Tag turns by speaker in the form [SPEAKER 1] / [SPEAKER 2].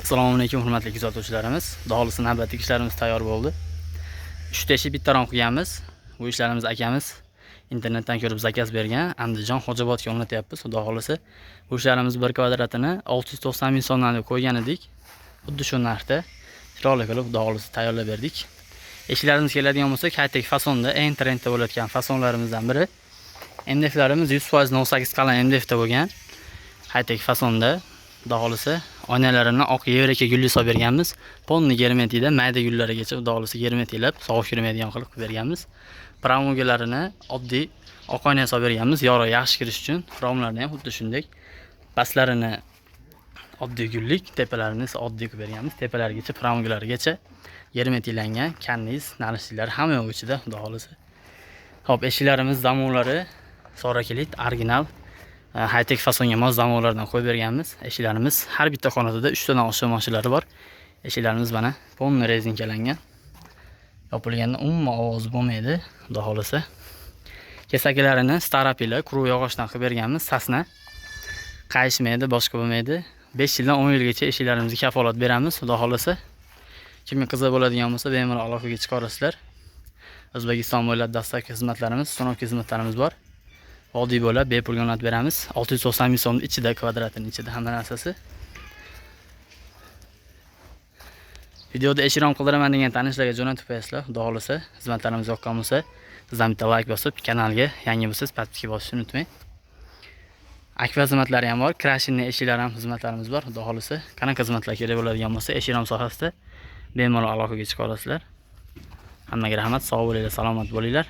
[SPEAKER 1] Assalomu alaykum, hurmatli kuzatuvchilarimiz. Xudo xohlasa, navbatdagi ishlarimiz tayyor bo'ldi. 3 ta eshik, bitta rom qilganmiz. Bu ishlarimiz akamiz internetdan ko'rib zakaz bergan. Andijon Xo'jobodga o'rnatyapmiz. Xudo xohlasa, bu ishlarimiz bir kvadratini 690 ming so'mdan deb qo'ygan edik. Xuddi shu narxda chiroyli qilib, Xudo xohlasa, tayyorlab berdik. Eshiklarimiz keladigan bo'lsa, high-tech fasonda, eng trendda bo'layotgan fasonlarimizdan biri. MDFlarimiz 100% 08 qalin MDFda bo'lgan. High-tech fasonda, Xudo xohlasa, oynalarini oq yevraka gulli solib berganmiz. Полный germetikda, mayda gullarigacha, Xudo xohlasa, germetiklab, sovuq kirmaydigan qilib qilib berganmiz. Pramugalarini oddiy oq oyna solib berganmiz, yorug' yaxshi kirish uchun. Romlarni ham xuddi shunday. Pastlarini oddiy gullik, tepalarini esa oddiy qilib berganmiz. Tepalarigacha, pramugalarigacha germetiklangan, karniz, narishliklar hamma yo'q ichida, Xudo xohlasa. Xo'p, eshiklarimiz zamonlari sorakilit, original high-tech fasonga mos zamonlardan qo'yib berganmiz. Eshiklarimiz har bitta xonasida 3 tadan oshiq mashinalari bor. Eshiklarimiz mana полный rezinkalangan. Yopilganda umuman ovozi bo'lmaydi, Xudo xohlasa. Kesaklarini staropila quruq yog'ochdan qilib berganmiz, sasna. Qayishmaydi, boshqa bo'lmaydi. 5 yildan 10 yilgacha eshiklarimizga kafolat beramiz, Xudo xohlasa. Kimga qiziq bo'ladigan bo'lsa, bemalol aloqaga chiqa. O'zbekiston bo'ylab доставка xizmatlarimiz, установка xizmatlarimiz bor. Vodiy bo'ylab bepul jo'natib beramiz. 690 ming so'mning ichida, kvadratning ichida hamma narsasi. Videoda eshik qildiraman degan tanishlarga jo'natib qo'yasizlar. Xudo xohlasa, xizmatlarimiz yoqqan bo'lsa, sizdan bitta like bosib, kanalga yangi bo'lsangiz, подписка bosishni unutmang. Akfa xizmatlari ham bor, крашеный eshiklar ham xizmatlarimiz bor. Xudo xohlasa, qanaqa xizmatlar kerak bo'ladigan bo'lsa, eshik sohasida bemalol aloqaga chiqa olasizlar. Hammaga rahmat, sog' bo'linglar, salomat bo'linglar.